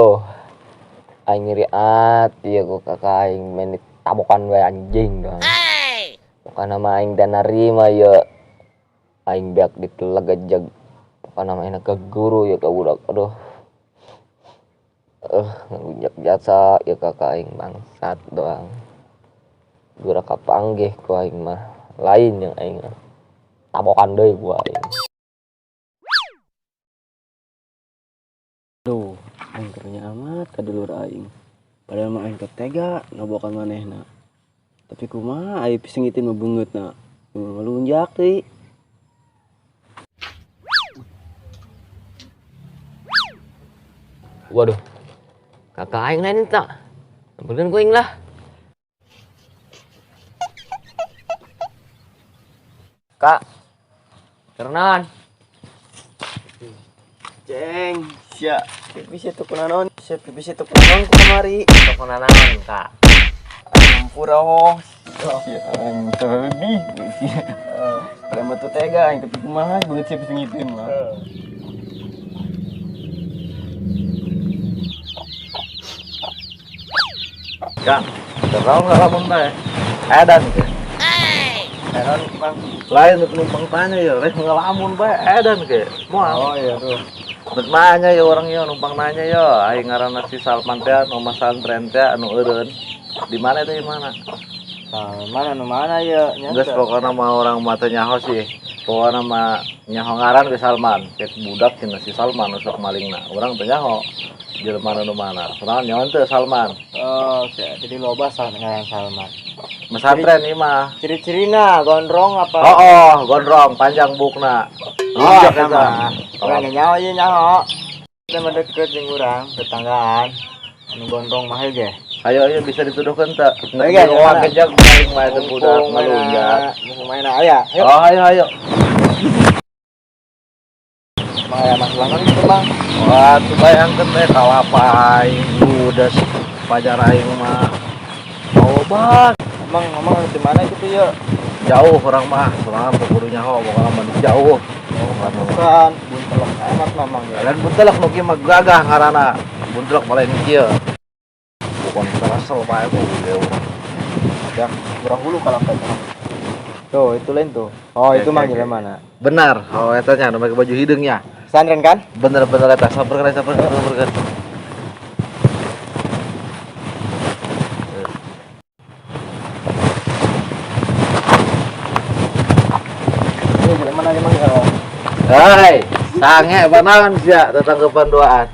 Aduh. Aing nyeri ati ya ku kakak aing main tabokan we anjing doang. Pokokna mah aing teh narima ye. Aing beak ditelegejeg. Pokokna mah enak ke guru ya ka budak. Aduh. Ngalunjak jasa ya kakak aing bangsat doang. Gura kapanggih ku aing mah. Lain yang aing mah. Tabokan deui ku aing. Aduh, aing karunya amat ka dulur aing. Padahal mah aing teh tega ngabokan manehna. Tapi kumaha ai pisengitin mah beungeutna. Ngalunjak deui. Waduh. Kakak aing lain tak. Bener ku aing lah. Kak. Kernan. Ceng, sia. Pipis itu kunaon? Sia pipis itu kunaon ku kamari? Itu kunaon, Kak? Ampura ho. Sia aing terlebih. Sia. Padahal mah teu tega aing tapi kumaha beungeut sia pisengitin mah. Kang, terlalu nggak lamun teh. Edan ke. Edan, Bang. Lain nu numpang tanya ya, rek ngelamun bae edan ke. Moal. Oh iya tuh. Rek nanya ya orang ya numpang nanya ya, aing ngaranna si Salman teh anu masantren teh anu eureun. Di mana itu di mana? Salman anu mana ya? Geus pokona mah orang mah teu nyaho sih. Pokona mah nyaho ngaran ke Salman. Cek budak cenah si Salman nu sok malingna. Urang teu nyaho. Jelema anu mana? Soalnya nyaho teu Salman. Oh, oke. Jadi loba ngaran Salman. Pesantren ieu mah. Ciri-cirina gondrong apa? Oh, oh, gondrong panjang bukna. Oh, Lunjak sama. eta. Urang ge nyaho ieu nyaho. Kita mah deket jeung urang, tetanggaan. Anu gondrong mah ge. Ayo, ayo bisa dituduhkeun teu? Ayo, ge, Ngeluar gimana? kejak paling mah eta budak Mumpung ngalunjak. Mumpung main aya. Ayo. Oh, ayo, ayo. Mang aya masalah naon gitu, Bang? Wah, tuh bayangkeun teh kalapa aing ludes pajar aing mah. Obat. Emang emang di mana gitu ya? Jauh orang mah, soalnya kudu nyaho pokoknya mah jauh. Bukan, buntelok amat mamang ya. Lain buntelok nu kieu mah gagah ngaranna. Buntelok mah lain kieu. Bukan kesel bae ku ge urang. Ya, urang hulu kalapa itu. Tuh, itu lain tuh. Oh, Oke, itu mah oke, jelema oke. mana? Benar, oh eta nya nu make baju hideungnya. Pesantren kan? Bener-bener eta, samperkeun samperkeun samperkeun. Ini jelema mana emang ya? Hai, sange banaon sia tetanggepan duaan.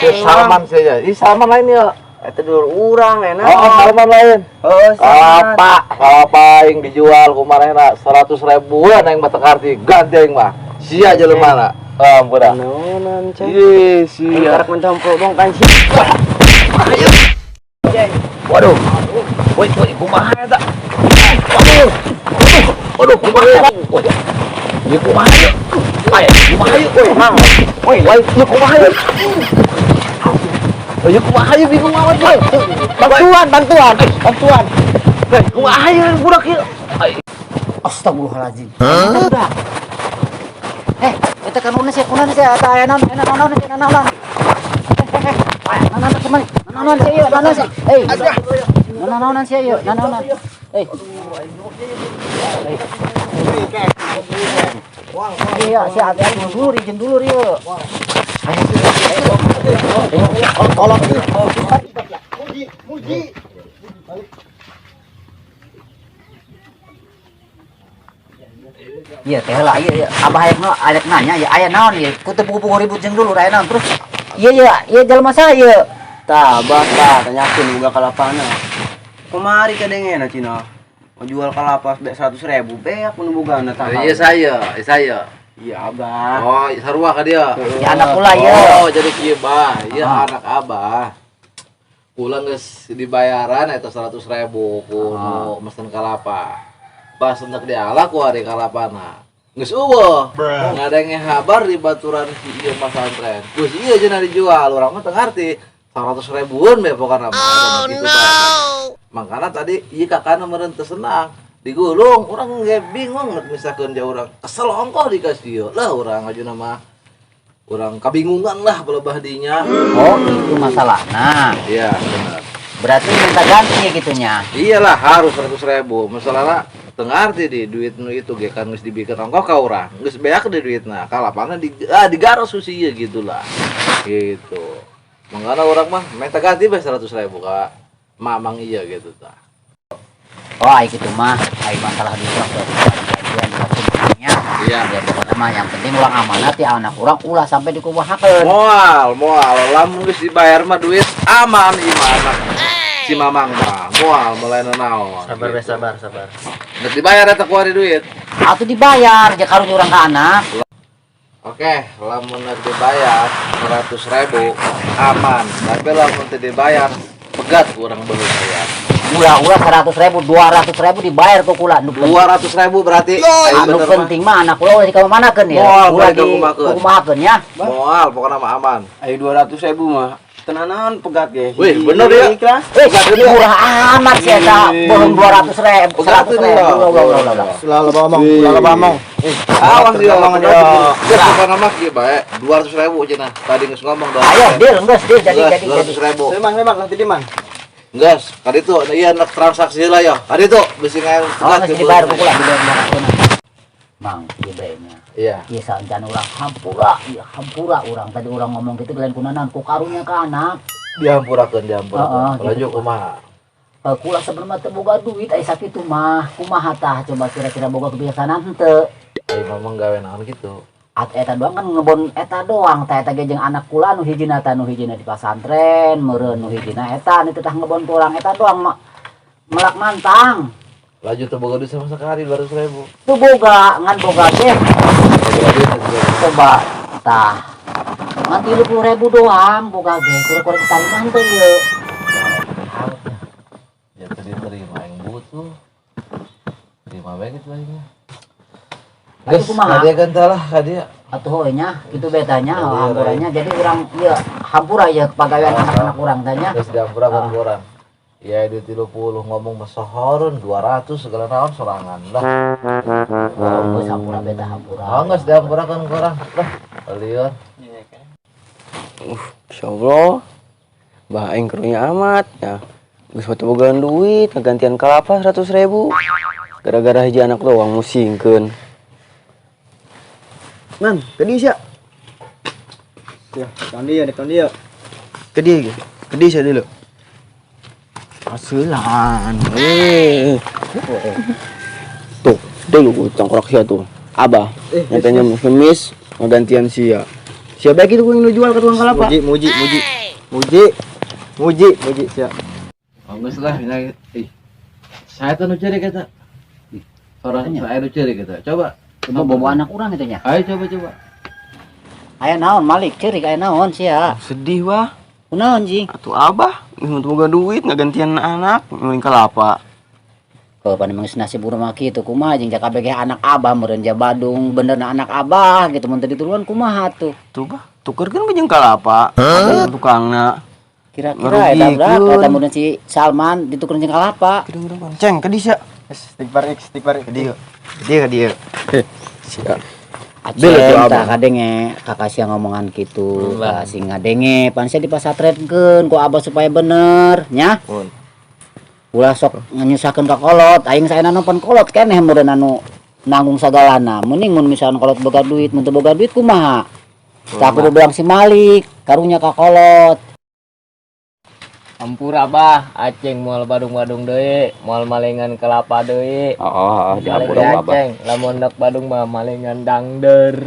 Si Salman sia ya. Ih, Salman lain ya. Eta dulur urang enak. Oh, Salman lain. Oh, Salman. Kalapa, kalapa aing dijual ku manehna 100 ribuan aing mah teu ngarti, ganti aing mah. Sia jelema na. Oh, ampura. Naonan, Ceng. Ih, sia. Karek mencampur bongkan sih. Waduh. Woi, woi, kumaha eta? Waduh. Waduh, kumaha eta? Woi. Ieu kumaha ieu? Ay, kumaha ieu? Woi, mang. Woi, woi, ieu kumaha ieu? Ieu kumaha ieu bingung amat, woi. Bantuan, bantuan, bantuan. Woi, kumaha ieu budak ieu? Ay. Astagfirullahaladzim. Hah? Eta kan unes ya, kunaon sih eta aya naon, aya naon, aya naon, naon. Eh, naon naon kumaha? Naon naon sih ieu, naon naon sih. Eh, naon naon sih ieu, naon naon. Eh. Iya, si hati-hati dulu, izin dulu ieu. Tolong. Muji, muji. Iya, teh lah, iya, iya. Abah hayang ajak nanya, ya aya naon ieu? Ku teu pugu-pugu ribut jeung dulur aya naon terus. Iya, iya, iya jelema saha ieu? Tah, abah tah tanyakeun boga kalapana. Kamari kadengena cenah. Mau jual kalapa be 100.000 beak nu bogana tah. Iya saya, saya. Iya abah. Oh, sarua ka dia. Ya anak kula ieu. Oh, jadi kieu bah. Iya anak abah. Kula geus dibayaran eta 100.000 ku nu mesen kalapa. Pas hendak diala ku ari kalapana. Geus eueuh. Ngadenge habar di baturan si ieu pasantren. Geus ieu cenah dijual, urang mah teu ngarti. 100 ribuan be pokona mah. Oh, gitu, no. Makana tadi ieu kakana meureun teu senang. Digulung, urang ge bingung nek misalkeun ja urang kesel ongkoh dikasih ieu. Lah urang ngajuna mah Urang kabingungan lah balebah dinya. Oh, itu masalahna. Iya, benar. Berarti minta ganti ya gitunya. Iyalah harus 100 ribu. Masalahnya teu ngarti di duit nu itu ge kan geus dibikeun ongkoh ka urang. Geus beak di duitna. Kalapana di digaros ku si ieu gitulah. Gitu. Mangkana urang mah minta ganti bae 100 ribu ka mamang iya gitu tah. Oh, ai kitu mah, ai masalah duit mah gantian nya. Iya. Ya pokoknya mah yang penting urang amanat ya anak urang ulah sampai dikumahakeun. Moal, moal, lamun geus dibayar mah duit aman ieu mah anak si mamang mah. Moal mulai naon. Sabar be, sabar, sabar. Geus dibayar eta kuari duit. Atuh dibayar, ja karunya urang ka anak. Oke, lamun geus dibayar 100 ribu aman. Tapi lamun teu dibayar pegat urang baheula ya. Ulah-ulah 100 ribu, 200 ribu dibayar ku kula. Nu penting, 200 ribu berarti. Ayo anu bener mah. Penting mah anak kula ulah dikamanakeun ya. Moal, Ulah boleh dikumahakeun. dikumahakeun ya. Moal pokoknya mah aman. Ayo 200 ribu mah. Tenanan pegat ge. Wih, bener ya. Ikhlas. Eh, murah amat sih eta bohong 200 ribu, Pegat 100 ini ribu. loh. Ulah, ulah, ulah, ulah. Selalu ngomong, selalu ngomong. Awas dia Ngomong ngomong dia. dia. Pokoknya mah kieu bae 200 ribu cenah. Tadi geus ngomong 200. Ayo deal, geus deal, jadi jadi jadi. 200 ribu. Memang memang nanti di mang. Geus, kali itu iya nak transaksi lah ya. Kali itu bisi ngayon Oh, geus dibayar ku kula, dibayar 200. Mang, ieu bae nya. Iya. Ieu saencan urang hampura, ieu hampura urang tadi urang ngomong kitu lain kunanan ku karunya ka anak. Dihampurakeun, dihampurakeun. Heeh, gitu. Lanjut kumaha? Eh, kula sebenarnya teu boga duit aya sakitu mah. Kumaha tah coba kira-kira boga kebijaksanaan henteu? Ayo mamang gawe naon gitu. At eta doang kan ngebon eta doang tah eta ge jeung anak kula nu hijina tah nu hijina di pasantren meureun nu hijina eta nu teh tah ngebon ku urang eta doang melak mantang. Lanjut teu boga duit sama sekali 200 ribu. Tuh boga ngan boga teh Boga duit teu. Coba tah ngan 30 ribu doang boga ge kira-kira diterima henteu ieu? Ya tadi terima yang butuh. Terima bae gitu aja. Atuh Geus, kumaha? kadia kan lah kadia. Atuh heuh nya kitu betanya Iya, hampuranya jadi urang ieu hampura ieu pagawean anak-anak urang tanya. Geus dihampurakeun ku urang. Ya duit 30 ngomong mesohorun 200 segala naon sorangan lah. Oh, geus hampura beta hampura. Oh, geus dihampurakeun ku urang. Lah, lieur. Insyaallah. Bah aing karunya amat ya. Geus batu bogaan duit, ngagantian kalapa 100 ribu. Gara-gara hiji anak doang musingkeun. Man, ke dieu sia. Ya, tahun dia, tahun dia. Ke dieu ge. Ke dieu sia dulu. Hasilan. Eh. Tuh, dulu tongkrok sia tuh. Abah, nyatanya ngemis ngagantian sia. Sia baik itu yang lu jual ke tukang kalapa. Muji, muji, muji. Muji. Muji, muji siap. Oh, geus lah, ih. Saya tuh nu ceurik eta. Orang saya nu ceurik eta. Coba. Coba bawa anak urang itu nya. Ayo coba coba. Aya naon Malik ceurik aya naon sia? Sedih wah. Kunaon jing? Atuh abah, geus boga duit ngagantian anak nguling kalapa. Kalau pan emang nasib urang mah kitu kumaha jeung kabeh ge anak abah meureun ja Badung bener na anak abah gitu mun teu dituruan kumaha tuh. Tuh bah, tukerkeun jeung kalapa. Ada tukangna. Kira-kira eta Ngarugikeun. budak eta mun si Salman ditukeun jeung kalapa. Ceng, ke dieu sia. Istighfar, istighfar. Ke dieu. Ke dieu, ke dieu. Sia. Aceng Bela tuh tah abah. kadenge kakak sia ngomongan kitu tah sing ngadenge pan sia dipasatrenkeun ku abah supaya bener nya. Mun. Ulah sok nyusahkeun ka kolot aing saena nonton kolot keneh meureun anu nanggung sagalana mending mun misalkan kolot boga duit mun teu boga duit kumaha tah kudu bilang si Malik karunya ka kolot. Ampura bah, aceng moal badung-badung deui, moal malengan kelapa deui. Oh, Malengan diampura abah. aceng, lamun dak badung mah malengan dangder.